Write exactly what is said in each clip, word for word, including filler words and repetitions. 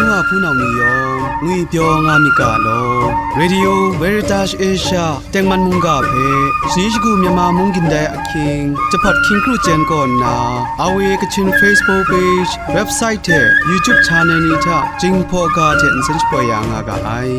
Wa hpunau ni yawng ngwipyaw nga myit ga law. Radio Veritas Asia tengman mungga hpe shani shagu Myanmar mung gindai ahkying, jahpat hkying kru chyen kaw nna, R V A Kachin Facebook page, website hte YouTube channel ni hta Jinghpaw ga hte nsen shapoi ya nga ga ai.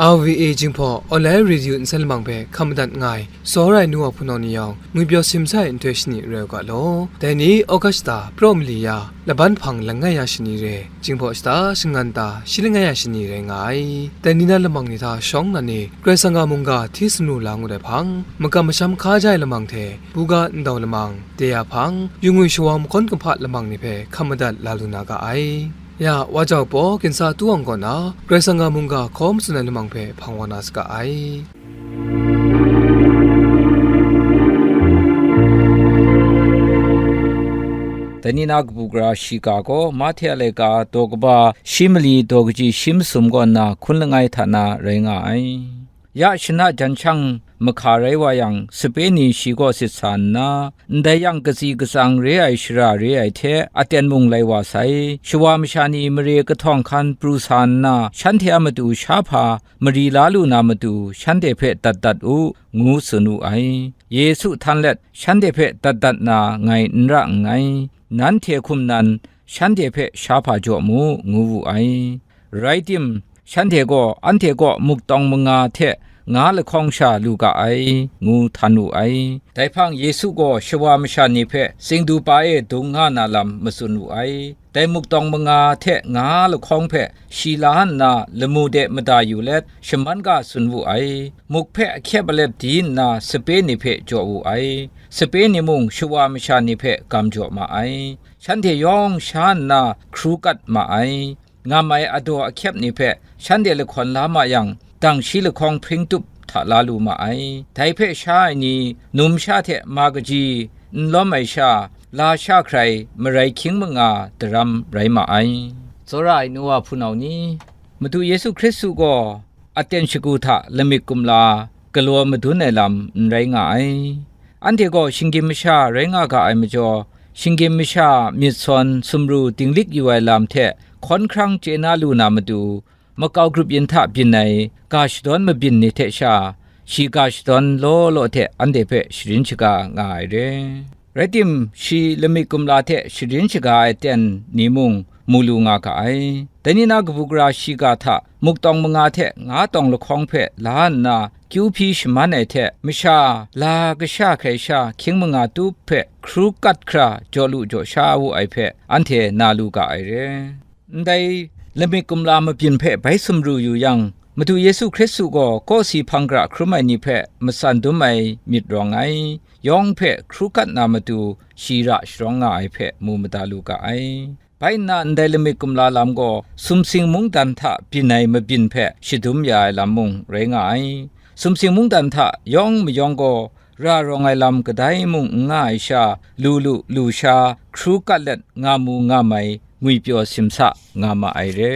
R V A Jinghpaw Online Radio nsen lamang hpe hkam madat nga ai, tsawra ai nu wa hpunau ni yawng, ngwipyaw simsa ai nhtoi shani rai u ga law. Dai ni August shata, praw mali ya, laban hpang langai ya shani re, Jinghpaw shata, shangan ta, shi langai ya shani rai nga ai. Dai ni na lamang ni hta shawng nnan e, Karai Kasang a mungga hti sunu la ngut ai hpang, makam masham hkaja ai lamang hte, buga ndau lamang, de ya hpang, yu ngwi shawa mahkawn kumhpa lamang ni hpe hkam madat la lu na ga ai. Ya, wa jau paw, ginsa tu wang kaw na, Karai Kasang a mungga hkaw matsun ai lamang hpe hpang wa na saga ai. Dai ni na kabu gara shiga gaw, Mahte a laika daw kaba shi mali daw kaji shi masum kaw nna hkun langai hta na rai nga ai. Ya shana jan shang mahka rai wa yang, sape ni shi kaw sit sa nna, ndai yang katsi katsang re ai shara re ai hte aten mung lai wa sai. Shawa masha ni mare kahtawng hkan pru sa nna, shanhte a matu sha hpa mari la lu na matu, shanhte hpe dat dat u, ngu tsun wu ai. Yesu htan let, shanhte hpe dat dat na ngai n ra nngai. Nanhte hkum nan, shanhte hpe sha hpa jaw mu, ngu wu ai. Rai tim, shanhte gaw anhte kaw muktawng manga hte nga lahkawng sha lu ga ai, ngu htan wu ai. Dai hpang Yesu gaw shawa masha ni hpe tsingdu pa e dung nga na lam matsun wu ai. Dai muktawng manga hte nga lahkawng hpe shi la nna lamu de mada yu let, shaman ga tsun wu ai. Muk hpe ahkyep alep di nna sape ni hpe jaw wu ai. Sape ni mung shawa masha ni hpe gam jaw ma ai. Shanhte yawng sha nna hkru kat ma ai. Ngam ai adaw ahkyep ni hpe shanhte lahkawn la ma yang, dang shi lahkawng hpring tup hta la lu ma ai. Dai hpe sha ai ni, numsha hte ma kaji n lawm ai sha, lasha hkrai marai hkying manga daram rai ma ai. Tsawra ai nu wa hpunau ni, Madu Yesu Hkristu gaw aten shagu hta lamik kumla galaw madun ai lam n rai nga ai. Anhte gaw shinggyim masha rai nga ga ai majaw, shinggyim masha myit sawn sumru dinglik yu ai lam hte hkawn hkrang chye na lu na matu, makau grup yin hta byin ai ga shadawn mabyin ni hte sha, shi ga shadawn law law hte anhte hpe sharin shaga nga ai re. Rai tim, shi lamik kumla hte sharin shaga ai aten ni mung mu lu nga ga ai. Dai ni na kabu gara shiga hta muktawng manga hte nga tawng lahkawng hpe la nna, kyu hpyi shaman ai hte, masha la kasha hkrai sha hkying manga tup hpe hkru kat hkra jaw lu jaw sha wu ai hpe, anhte na lu ga ai re. Ndai lamik kumla mabyin hpe bai sumru yu yang, Madu Yesu Hkristu gaw kawsi hpang gara hkrum ai ni hpe matsan dum ai myit rawng ai, yawng hpe hkru kat na matu shi ra sharawng nga ai hpe mu mada lu ga ai. Bai nna, ndai lamik kumla lam gaw sumsing mungdan hta byin ai mabyin hpe shadum ya ai lam mung rai nga ai. Sumsing mungdan hta yawng mayawng gaw ra rawng ai lam kadai mung n nga ai sha, lu lu lu sha, hkru kat let nga mu nga mai, ngwipyaw simsa nga ma ai re.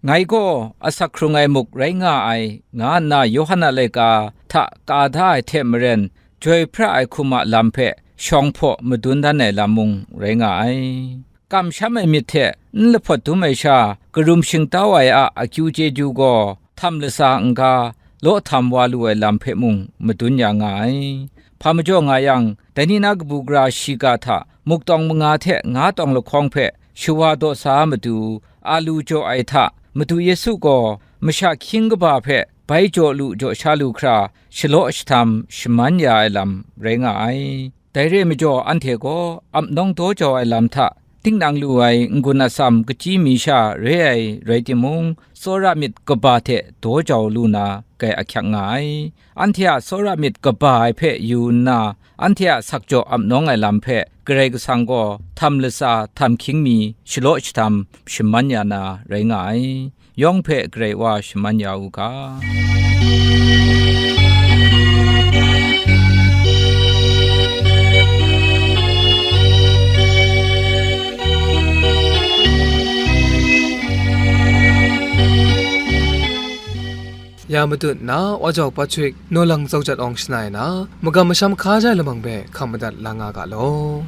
Ngai gaw asak hkrung ai muk rai nga ai, nga nna Yawhan a laika hta ka da ai hte maren, joi hpra ai hkum a lam hpe shawng hpaw madun dan ai lam mung rai nga ai. Kamsham ai myit hte n lahpawt dum ai sha, karum shingtau ai a akyu chyeju gaw htam latsa n-ga, law htam wa lu ai lam hpe mung madun ya nga ai. Hpa majaw nga yang, dai ni na kabu gara shiga hta muktawng manga hte nga tawng lahkawng hpe shawa daw sa matu, a lu jaw ai hta, Madu Yesu gaw masha hkying kaba hpe bai jaw lu jaw sha lu hkra, shalaw shatam shaman ya ai lam rai nga ai. Dai re ai majaw, anhte gaw ap nawng daw jau ai lam hta, tinang lu ai n-gun atsam kachyi mi sha re ai rai timung, tsawra myit kaba hte daw jau lu na, kai ahkyak nga ai. Anhte a tsawra myit kaba ai hpe yu nna, anhte a sakjaw ap nawng ai lam hpe Karai Kasang gaw htam latsa, htam hkying mi, shalaw shatam shaman ya na rai nga ai. Yawng hpe Karai Wa shaman ya u ga. Ya matut nna, wa jau Patrick, naw lang tsau jat awng shangai na, magam masham hka jai lamang hpe hkam madat la nga ga law.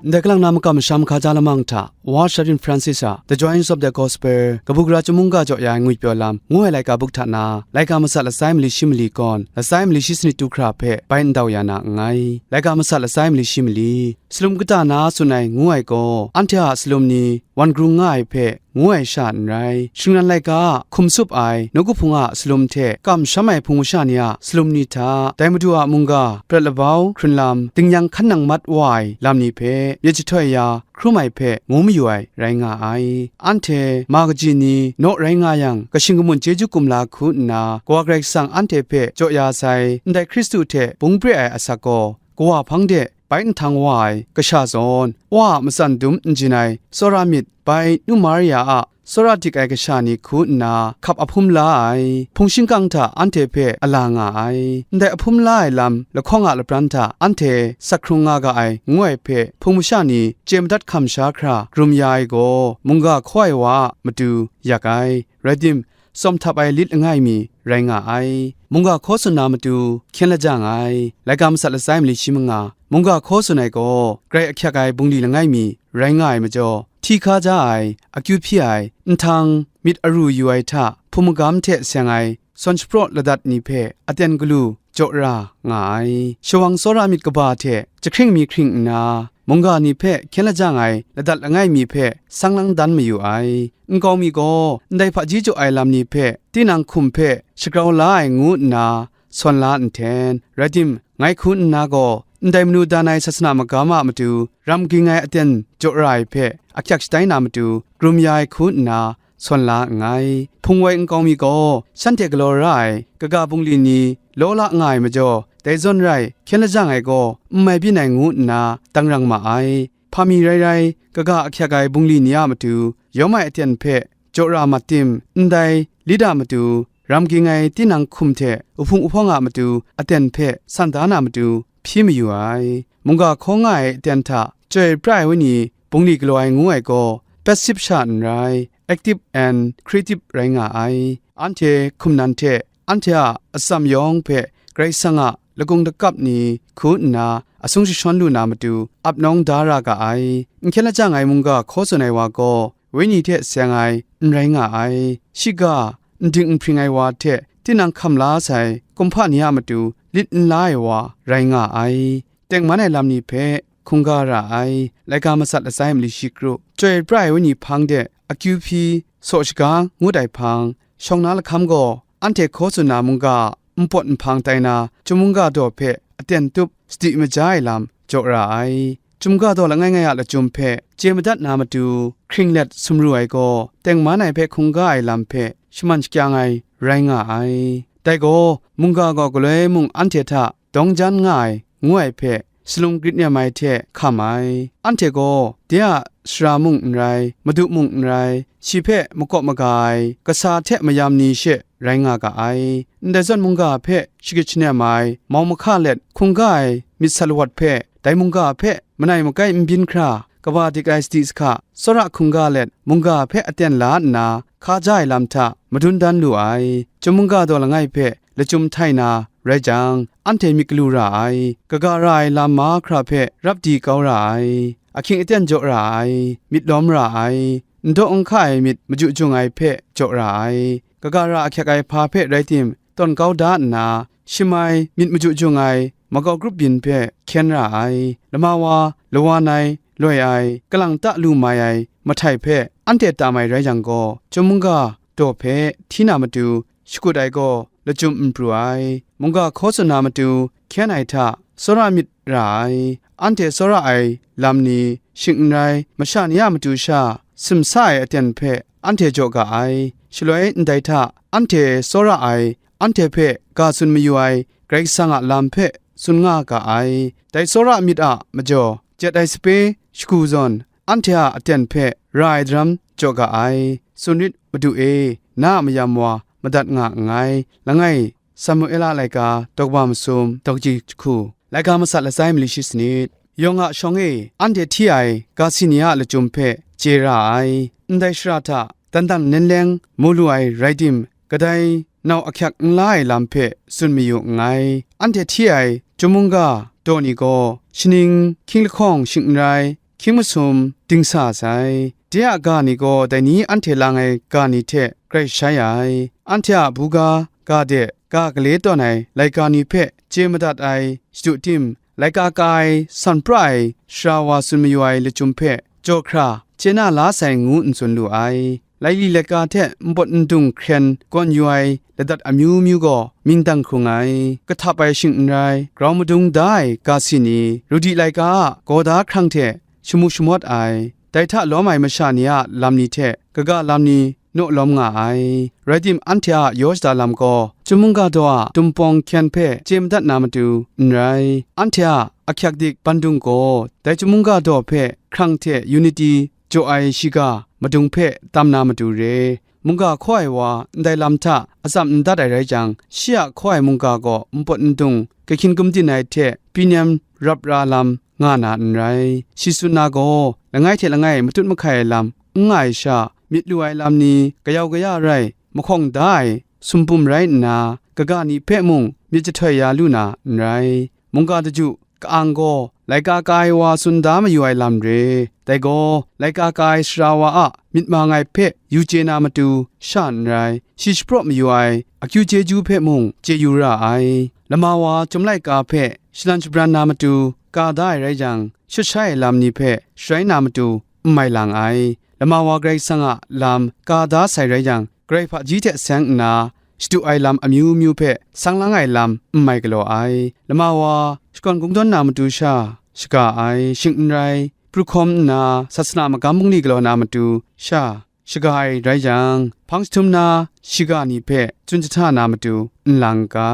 Ndai kalang na makam masham hkaja lamang hta, Wa Sharin Francis a The Joys of the Gospel, kabu gara chyum mungga jaw ya ai ngwipyaw lam, ngu ai laika buk hta na, laika masat latsai mali shi mali kawn, latsai mali shi sanit du hkra hpe bai ndau ya na nngai. Laika masat latsai mali shi mali, salum kata na tsun ai ngu ai gaw, anhte a salum ni wan grung nga ai hpe, ngu ai sha n rai. Shingran laika a hkum sup ai nawku hpung a salum hte kamsham ai hpung masha ni a salum ni hta, dai Madu a mungga prat labau hkrun lam, dingyang hkan nang mat wa ai lam ni hpe myit jahtoi ya hkrum ai hpe ngu mayu ai rai nga ai. Anhte ma kaji ni naw rai nga yang, kashing kamun chyeju kumla hku nna, Kawa Karai Kasang anhte hpe jaw ya sai, ndai Hkristu hte bung pre ai asak gaw, Kawa hpang de bai nhtang wa ai kasha zawn, Wa a matsan dum n jin ai tsawra myit bai nu Maria a tsawra dik ai kasha ni hku nna hkap ahpum la ai. Hpung shingkang hta anhte hpe a la nga ai. Ndai ahpum la ai lam lahkawng a lapran hta anhte sak hkrung nga ga ai, ngu ai hpe hpung masha ni chye madat hkam sha hkra, karum ya ai gaw, mungga hkaw ai wa a matu yak ai. Rai tim, tsawm htap ai lit langai mi rai nga ai. Mungga hkaw tsun na matu hkyen lajang ai. Laika masat latsai mali shi manga, mungga hkaw tsun ai gaw, grai ahkyak ai bungli langai mi rai nga ai majaw, hti hkaja ai, akyu hpyi ai, nhtang myit aru yu ai hta, hpung magam hte seng ai, sawn shapraw ladat ni hpe aten galu jaw ra nga ai. Shawang tsawra myit kaba hte jahkring mi hkring nna, mungga ni hpe hkyen lajang ai ladat langai mi hpe sang lang dan mayu ai. Nkau mi gaw ndai hpaji jaw ai lam ni hpe tinang hkum hpe shagrau la ai ngu nna sawn la nhten, rai tim, ngai hku nna gaw, ndai manu dan ai sasana magam a matu ram ging ai aten jaw ra ai hpe ahkyak shatai na matu, karum ya ai hku nna, sawn la nngai. Hpung woi nkau mi gaw shanhte galaw ra ai kaga bungli ni law la nga ai majaw, dai zawn rai hkyen lajang ai gaw n mai byin ai ngu nna dangrang ma ai. Hpa mi rai rai, kaga ahkyak ai bungli ni a matu yawm ai aten hpe jaw ra mat tim, ndai lit a matu, ram ging ai tinang hkum hte uhpung uhpawng a matu aten hpe san da na matu hpyi mayu ai. Mungga hkaw nga ai aten hta chyoi pra ai wenyi bungli galaw ai ngu ai gaw, passive sha n rai, active and creative rai nga ai. Anhte hkum nan hte, anhte a atsam yawng hpe Karai Kasang a lakung lakap ni hku nna asung jashawn lu na matu ap nawng da ra ga ai. N hkyen lajang ai mungga hkaw tsun ai wa gaw, wenyi hte seng ai n rai nga ai. Shiga, n ding n hpring ai wa hte tinang hkam la sai kumhpa ni a matu lit n la ai wa rai nga ai. Tengman ai lam ni hpe hkungga ra ai. Laika masat latsai mali shi kru, chyoi pra ai wenyi hpang de akyu hpyi, saw shaga ngut ai hpang, shawng na lahkam gaw, anhte hkaw tsun na mungga a npawt nhpang tai na, chyum mungga daw hpe aten tup sadi maja ai lam jaw ra ai. Chyum mungga daw langai ngai a lachyum hpe chye madat na matu, hkring let sumru ai gaw, tengman ai hpe hkungga ai lam hpe shaman shakyang ai rai nga ai. Dai gaw, mungga gaw galoi mung anhte hta dawng jan nga ai, ngu ai hpe, salung grit nem ai hte hkam ai. Anhte gaw, de a sara mung n rai, madu mung n rai, shi hpe makawp maga ai kasa hte mayam ni she rai nga ga ai. Ndai zawn mungga hpe shagrit shanem ai mau mahka let hkungga ai myit sat lawat hpe, dai mungga hpe manai makai n byin hkra, kaba dik ai sadi sahka, tsawra hkungga let mungga hpe aten la nna, hkaja ai lam hta madun dan lu ai. Chyum mungga daw langai hpe lachyum htai na rai jang, anhte myit galu ra ai, kaga ra ai lam mahkra hpe rap di kau ra ai, ahkying aten jaw ra ai, myit lawm ra ai, n daw n hka ai myit maju jung ai hpe jaw ra ai, kaga ra ahkyak ai hpa hpe rai tim, tawn kau da nna, shim ai myit maju jung ai makau grup byin hpe hkyen ra ai, lama wa, lawan ai, loi ai, kalang ta lu mai ai mahtai hpe anhte tam ai rai yang gaw, chyum mungga daw hpe hti na matu, shakut ai gaw lachyum n pru ai. Mungga hkaw tsun na matu hkyen ai hta tsawra myit ra ai. Anhte tsawra ai lam ni shing n rai, masha ni a matu sha simsa ai aten hpe anhte jaw ga ai. Shaloi ndai hta anhte tsawra ai, anhte hpe ga tsun mayu ai Karai Kasang a lam hpe tsun nga ga ai. Dai tsawra myit a majaw, jet ai sape shagu zawn, anhte a aten hpe ra ai daram jaw ga ai. Tsun rit, Madu e, na a mayam wa madat nga nngai. Langai, Samuela laika, daw kaba masum, daw kaji jahku. laika masat latsai mali shi sanit. Yawng a shawng e anhte hti ai ga si ni a lachyum hpe chye ra ai. Ndai shara hta dan dan len leng mu lu ai rai tim, kadai nau ahkyak n la ai lam hpe tsun mayu nngai. Anhte hti ai chyum mungga daw ni gaw shaning hkying lahkawng shing n rai, hkying masum dingsa sai. De a ga ni gaw dai ni anhte lang ai ga ni hte grai shai ai. Anhte a buga ga de ga gale tawn ai laika ni hpe chye madat ai shadu tim, laika ka ai, san pra ai, sara wa tsun mayu ai lachyum hpe jaw hkra chye na la sai ngu n tsun lu ai. Laili laika hte npawt ndung hkren gawn yu ai ladat amyu myu gaw mying dang hkrung ai, kahtap ai shing n rai, grau madung da ai ga si ni, rudi laika a gawda hkrang hte shamu shamawt ai, dai hta lawm ai masha ni a lam ni hte kaga lam ni naw lawm nga ai. Rai tim, anhte a yaw shada lam gaw chyum mungga daw a tumpawng hkyen hpe chye madat na matu n rai. Anhte a ahkyak dik bandung gaw dai chyum mungga daw hpe hkrang hte unity jaw ai shiga madung hpe tam na matu re. Mungga hkaw ai wa ndai lam hta atsam n dat ai rai jang, shi a hkaw ai mungga gaw npawt ndung kahkyin gumdin ai hte pyi nem rap ra lam nga na n rai. Shi tsun na gaw, langai hte langai matut mahkai ai lam n nga ai sha, myit lu ai lam ni, kayau kaya rai, mahkawng da ai sumpum rai nna, kaga ni hpe mung myit jahtoi ya lu na n rai. Mungga daju ka-ang gaw laika ka ai wa tsun da mayu ai lam re. Dai gaw, laika ka ai sara wa a myit mang ai hpe yu chye na matu sha n rai, shi shapraw mayu ai akyu chyeju hpe mung chye yu ra ai. Lama wa chyum laika hpe shalan shabran na matu ka da ai rai jang, shut sha ai lam ni hpe sharai na matu n mai lang ai. Lama wa Karai Kasang a lam ka da sai rai jang, Karai hpaji hte seng nna, shadu ai lam amyu myu hpe sang lang ai lam n mai galaw ai. Lama wa shakawn kungdawn na matu sha shaga ai, shing n rai, pru hkawm nna sasana magam bungli galaw na matu sha shaga ai rai jang, hpang jahtum na shiga ni hpe tsun jahta na matu n lang ga.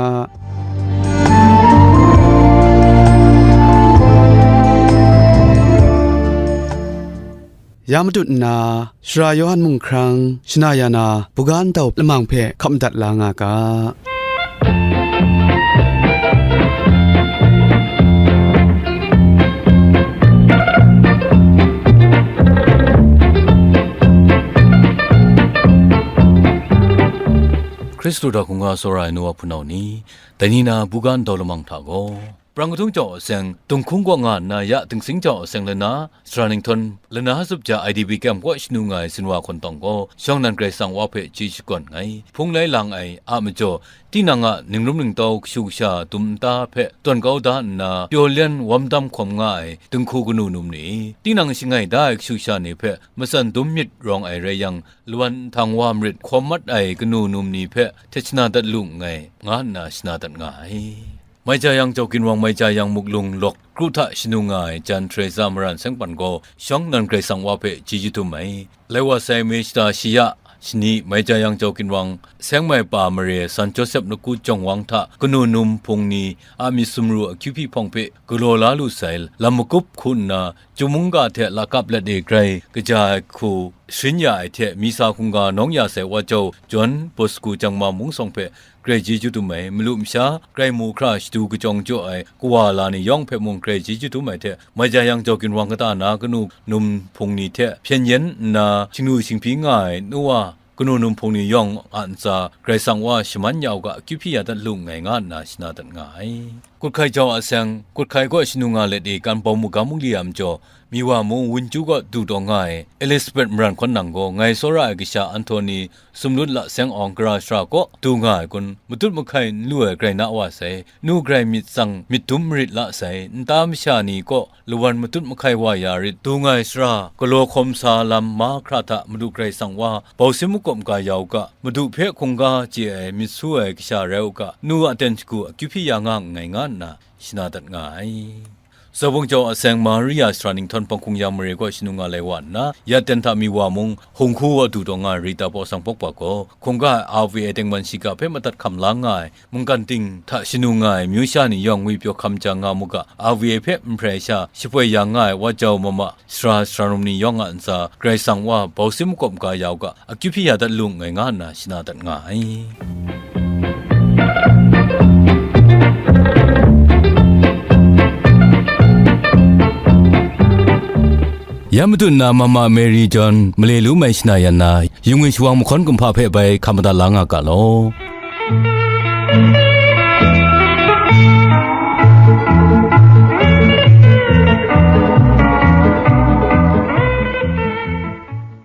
Ya matut nna, Sara Yawhan mung hkrang shana ya na buga ntau lamang hpe hkap madat la nga ga. Hkristu hta hkungga tsawra ai nu wa hpunau ni, dai ni na buga ntau lamang hta gaw, Prang kadung jau a seng, Dunghkung kaw nga nna ya Dingsing jau a seng lana, Sara Ninghtawn lana zup ja I D P kyam kaw shanu nga ai Zinwa Hkawn Tawng gaw, shawng nnan Karai Kasang Wa hpe chyeju shakawn nngai. Hpung lai lang ai a majaw, tinang a ningrum ningtau kashu kasha dum nta hpe tawn kau da nna, pyaw lian wam dam hkawm nga ai dinghku kanu num ni, tinang shangai da ai kashu kasha ni hpe matsan dum myit rawng ai rai yang, lawan nhtang wa marit hkawm mat ai kanu num ni hpe htet shana dat lu nngai, nga nna shana dat nga ai. Mai Ja Yang Jau Ginwang, Mai Ja Yang Muklung Lawk Kru hta shanu nga ai Jan Teresa Maran Sengpan gaw shawng nnan Karai Kasang Wa hpe chyeju dum ai. Lai wa sai, May shata shi ya shani, Mai Ja Yang Jau Ginwang, Seng Mai Pa Mare, San Josep Laku Jawng Wang hta kanu num hpung ni a myit sumru akyu hpyi hpawng hpe galaw la lu sai, lam magup hku nna, Chyum mungga hte lakap let e grai kaja ai hku sharin ya ai hte, Misa hkungga nawng ya sai Wa Jau John Bosco Jangma Mungsawng hpe grai chyeju dum ai, malu masha grai mu hkra shadu kajawng jaw ai kawa la ni yawng hpe mung grai chyeju dum ai hte, Mai Ja Yang Jau Ginwang kata na kanu num hpung ni hte hpyen yen nna shingnu shinghpyi nga ai nu wa kanu num hpung ni yawng a ntsa Karai Kasang Wa shaman ya u ga, akyu hpyi ya dat lu nngai, nga nna shana dat nga ai. Kut hkai jau a seng, kut hkai kaw shanu nga let i, Kan Bawng Mugam Mungli a majaw, Miwa mung Wunju kaw du taw nga ai Elizabeth Maran Hkawn Nang gaw, ngai tsawra ai kasha Anthony Sumlut La Seng Awng gara shara kaw du nga ai kun, matut mahkai n lu ai grai na wa sai, nu grai myit tsang myit dum marit la sai, nta masha ni kaw lawan matut mahkai wa ya rit, du nga ai sara galaw hkawm sa lam mahkra hta Madu Karai Kasang Wa bausim makawp ga ya u ga, Madu hpe hkungga chye ai myit su ai kasha rai u ga, nu a ten shagu akyu hpyi ya nga nngai, nga nna shana dat nga ai. Zawbung jau a seng, Maria Sara Ninghtawn Panghkung Yang Mare kaw shanu nga lai wa nna, ya ten hta Miwa mung Hunghu wa du taw nga ai Rita Paw Sang Pawkpa gaw, hkungga ai R V A tengman shiga hpe madat hkam la nga ai, mungkan ting hta shanu nga ai myu sha ni yawng ngwipyaw hkam jang nga mu ga, R V A hpe nhprai sha shapoi ya nga ai Wa Jau Mama, sara sara num ni yawng a ntsa Karai Kasang Wa bausim makawp ga ya u ga, akyu hpyi ya dat lu nngai, nga nna shana dat nga ai. Ya matu nna Mama Mary John male lu mai shana yan na, yu ngwi shawan mahkawn kumhpa hpe bai hkam madat la nga ga law.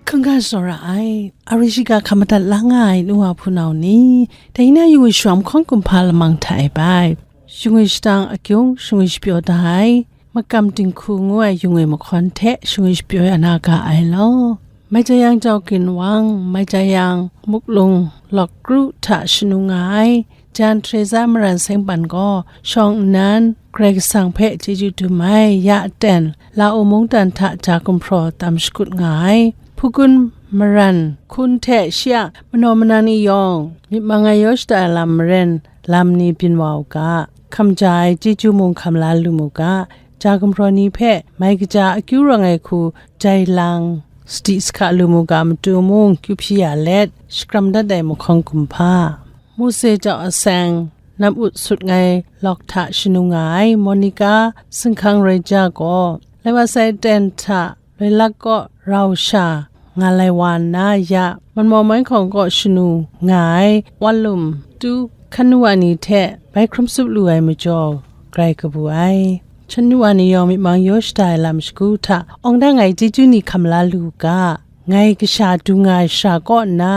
Hkungga tsawra ai, a ri shiga hkam madat la nga ai nu wa hpunau ni, dai na yu ngwi shawan mahkawn kumhpa lamang hta e bai, shingwi shadang akyung shingwi shapyaw da ai, makam dinghku ngu ai yu ngwi mahkawn hte shingwi shapyaw ya na ga ai law. Mai Jayang Jau Ginwang, Mai Jayang Muklung Lawk Kru hta shanu nga ai, Jan Teresa Maran Sengpan gaw shawng nnan Karai Kasang hpe chyeju dum ai, ya aten la-u mungdan hta ja gumhpraw tam shakut nga ai, hpukun maran hkun hte shi a manaw manang ni yawng, myit mang ai yaw shada ai lam maren lam ni byin wa u ga, hkam ja ai chyeju mung hkam la lu mu ga, ja gumhpraw ni hpe mai kaja akyu rawng ai hku jai lang, sadi sahka lu mu ga matu mung kyu hpyi ya let, shakram dat ai mahkawn kumhpa. Mose jau aseng, nam ut sut ngai lawk hta shanu nga ai Monica Singhkang Reja gaw, lai wa sai ten hta Loilak kaw rau sha nga lai wa nna, ya Manmawng Mai Hkawng kaw shanu nga ai Wanlum tu hkan nu wa ni hte bai hkrum tsup lu ai majaw, grai kabu ai. Hkan nu wa ni yawng myit mang yaw shada ai lam shagu hta awng dang ai chyeju ni hkam la lu ga, ngai kasha du nga ai shara kaw nna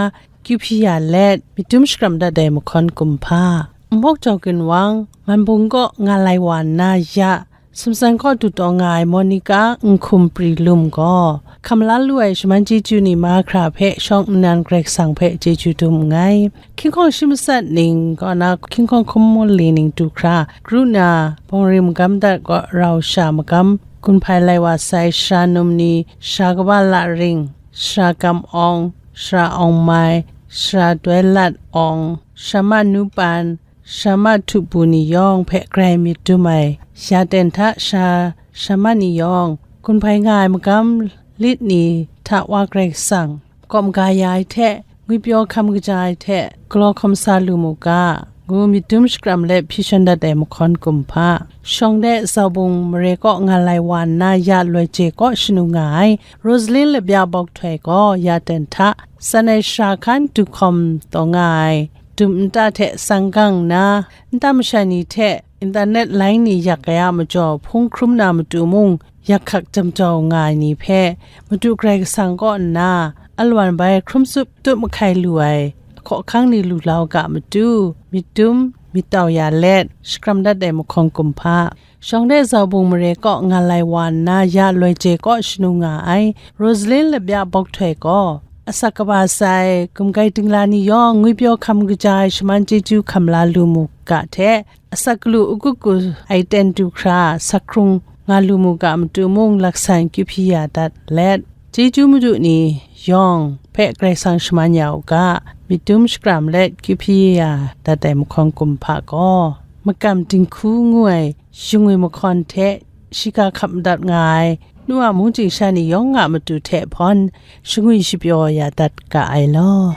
kyu hpyi ya let, myit dum shakram dat ai mahkawn kumhpa. Nmawk Jau Ginwang, Manbung kaw nga lai wa nna, ya Sumsan kaw du taw nga ai Monica Nhkum Pri Lum gaw, hkam la lu ai shaman chyeju ni mahkra hpe shawng nnan Karai Kasang hpe chyeju dum nngai. Hkying hkawng shi matsat ning kaw na hkying hkawng hkum mali ning du hkra, kru na, bawng ring magam dat kaw rau sha magam, gun hpai lai wa sai sara num ni, sara kaba la ring, sara gam awng, sara awng mai, sara doi lat awng, sara ma nu pan, sara ma htup bu ni yawng hpe grai myit dum ai, ya ten hta sara, sara ma ni yawng, gun hpai nga ai magam lit ni hta wa Karai Kasang, kaw maga ya ai hte, ngwipyaw hkam kaja ai hte, galaw hkawm sa lu mu ga, ngu myit dum shakram let hpyi shan dat ai mahkawn kumhpa. Shawng de Zaubung mare kaw nga lai wa nna, ya loi je kaw shanu nga ai, Rosalyn Labya Bawk Htoi gaw ya ten hta, san ai shara hkan du hkawm taw nga ai, dum nta hte tsang gang nna, nta masha ni hte internet line ni yak ai a majaw, hpung hkrum na matu mung yak hkak jam jau nga ai ni hpe, Madu Karai Kasang kaw nna, alawan bai hkrum tsup tup mahkai lu ai, ahkaw ahkang ni lu la u ga matu, myit dum, myit tau ya let, shakram dat ai mahkawn kumhpa. Shawng de Zaubung mare kaw nga lai wa nna, ya loi je kaw shanu nga ai, Rosalyn Labya Bawk Htoi gaw, asak kaba sai, gumgai dingla ni yawng ngwipyaw hkam kaja ai shaman chyeju hkam la lu mu ga hte, asak galu agugu ai ten du hkra, sak hkrung nga lu mu ga matu mung laksan kyu hpyi ya dat let, chyeju madu ni yawng hpe Karai Kasang shaman ya u ga, myit dum shakram let kyu hpyi ya dat ai mahkawn kumhpa gaw, makam dinghku ngu ai yu ngwi mahkawn hte shiga hkap madat nga ai, nu a mungchying sha ni yawng a matu hte hpawn shangwi shapyaw ya dat ga ai law.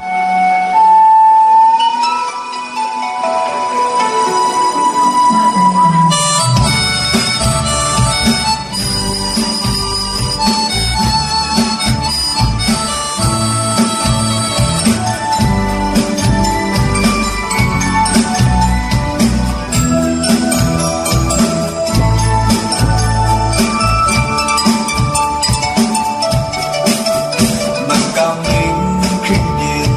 Manggang ning hkring byin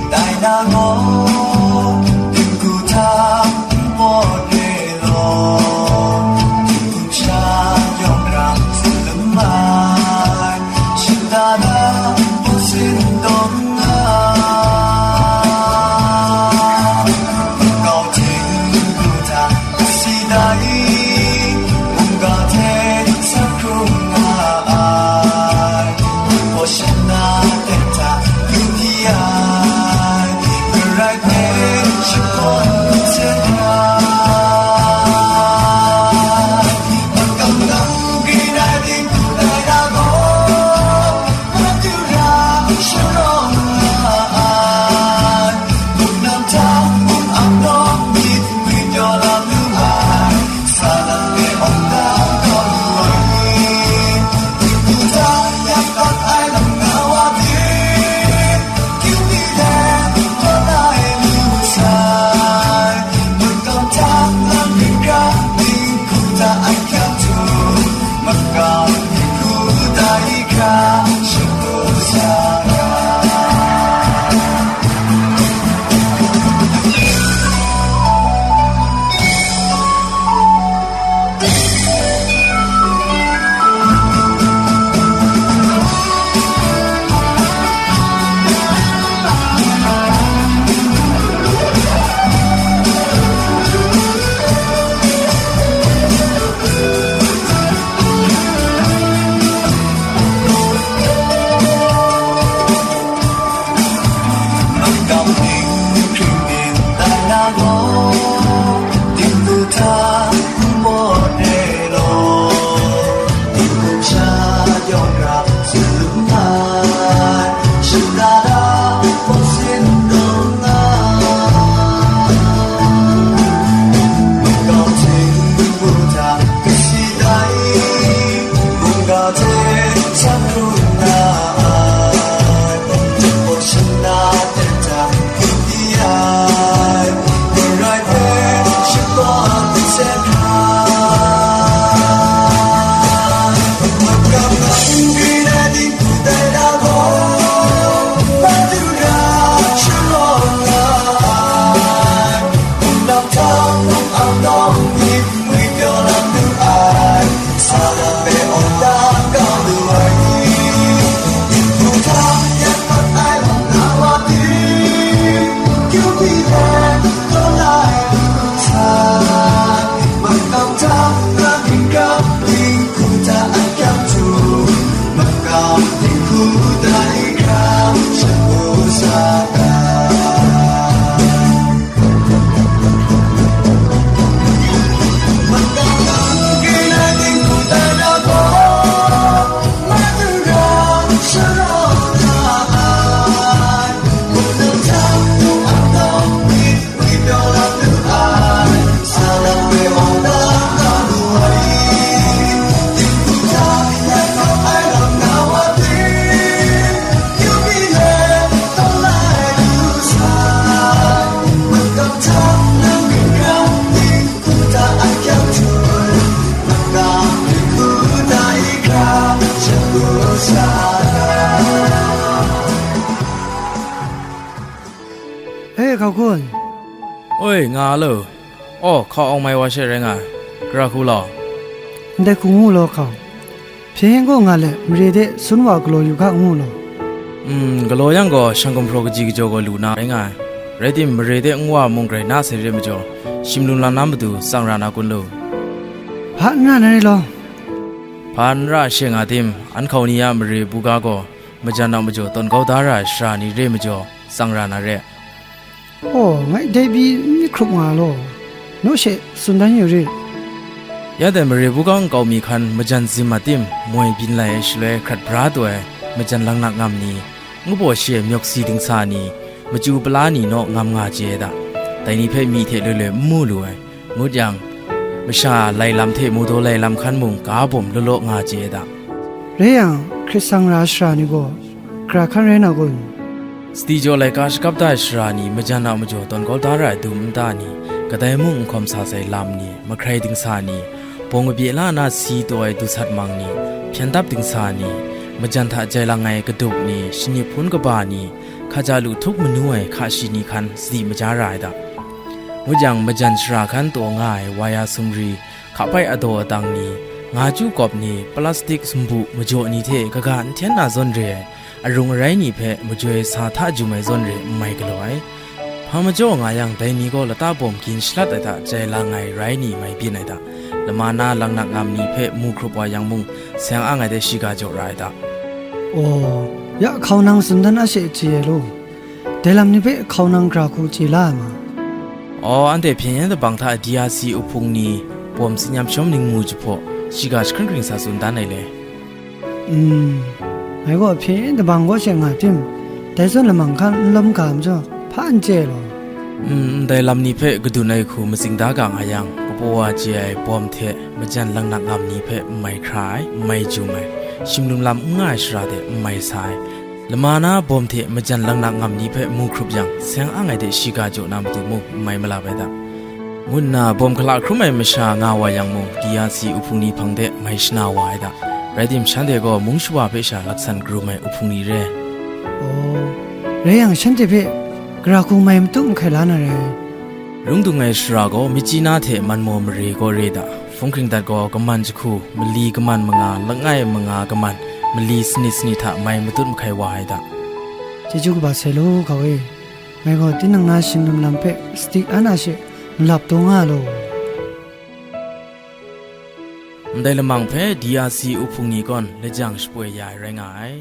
Gun. Oi, nga lo. Aw, hkau awng mai wa she rai nga ai. Gara hku law. Ndai hku ngu law hkau. Hpyen gaw nga let, mare de sun wa galaw yu ga ngu law. Mm, galaw yang gaw, shang gumhpraw kaji kajaw gaw lu na rai nga ai. Rai tim, mare de n wa mung grai na sai re majaw, shim lum lam na matu tsang ra na kun lu. Hpa n ra na re law. Hpa n ra she nga tim, an hkau ni a mare buga gaw, majan a majaw tawn kau da ra ai sara ni re majaw, tsang ra na re. Aw, ngai dai pyi n myit hkrup nga law, naw she tsun dan yu rit. Ya dai mare buga nkau mi hkan majan zim a tim, moi byin lai ai shaloi hkrat bra taw ai, majan laknak ngam ni, ngu baw shi ai myawk si dingsa ni, machyu pala ni naw ngam nga chye ai da. Dai ni hpe myi hte loi loi n mu lu ai. Ngut yang, masha lai lam hte mu daw lai lam hkan mung ga bawm law law nga chye ai da. Rai yang, hkrit sang ra ai sara ni gaw, gara hkan rai na kun? Sadi jaw laika shakap da ai sara ni majan a majaw tawn kau da ra ai dum nta ni, kadai mung n hkawm sa sai lam ni, mahkrai dingsa ni, bawng kabye la na si taw ai dusat mang ni, hpyen dap dingsa ni, majan hta jai lang ai kadup ni, shanip hpun kaba ni, hkaja lu htup manu ai hka shi ni hkan sadi maja ra ai da. Ngut yang, majan sara hkan taw nga ai waya sumri, hkapbai adaw adang ni, nga chyu kawp ni, plastik sumbu majaw ni hte kaga n hten na zawn re ai, arung arai ni hpe majoi sa hta jum ai zawn re n mai galaw ai. Hpa majaw nga yang, dai ni gaw lata bawm gin shalat ai hta jai lang ai rai ni mai byin ai da. Lama na laknak ngam ni hpe mu hkrup wa yang mung, seng ang ai de shiga jaw ra ai da. Aw, ya hkau nang tsun dan a she chye ai law. Dai lam ni hpe hkau nang gara hku chye la ai ma? Aw, anhte hpyen yen dabang hta D R C uhpung ni bawm tsin yam shawm ning mu jahpaw, shiga jahkring kring sa tsun dan ai le. Mm, ngai gaw hpyen yen dabang kaw she nga tim, dai zawn lamang hkan n lawm ga majaw, hpa n chye ai law. Mm, ndai lam ni hpe kadun ai hku matsing da ga nga yang, kapaw wa chye ai bawm hte majan laknak ngam ni hpe n mai hkra ai, n mai jum ai, shim lum lam n nga ai shara de n mai sa ai, lama na bawm hte majan laknak ngam ni hpe mu hkrup yang, seng ang ai de shiga jaw na matu mung n mai malap ai da, ngu nna bawm hkala hkrum ai masha nga wa yang mung, D R C uhpung ni hpang de mai shana wa ai da. Rai tim, shanhte gaw mung shawa hpe sha laksan karum ai uhpung ni re. Aw, rai yang, shanhte hpe gara hku mai matu mahkai la na rai. Rung dung ai sara gaw, Myitkyina hte Manmaw mare kaw re da. Hpung hkring dat gaw, kaman jahku, mali kaman manga, langai manga kaman, mali sanit sanit hta mai matut mahkai wa ai da. Chyeju kaba sai law, hkau e. Ngai gaw tinang na shim lum lam hpe sadi an a she malap taw nga law. Ndai lamang hpe D R C uhpung ni gaw lajang shapoi ya ai rai nga ai.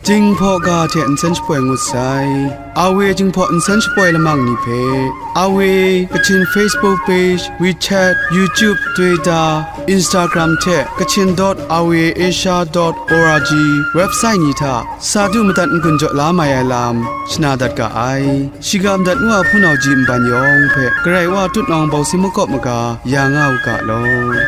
Jinghpaw ga hte nsen shapoi ngut sai. A W Jinghpaw nsen shapoi lamang ni hpe, A W Kachin Facebook page, WeChat, YouTube, Twitter, Instagram hte Kachin dot R V A Asia dot O R G website ni hta sa du madat n-gun jaw la mai ai lam shana dat ga ai. Shiga madat ngu a hpunau ji nban yawng hpe Karai Wa tutnawng bawsi makawp maga ya nga u ga law.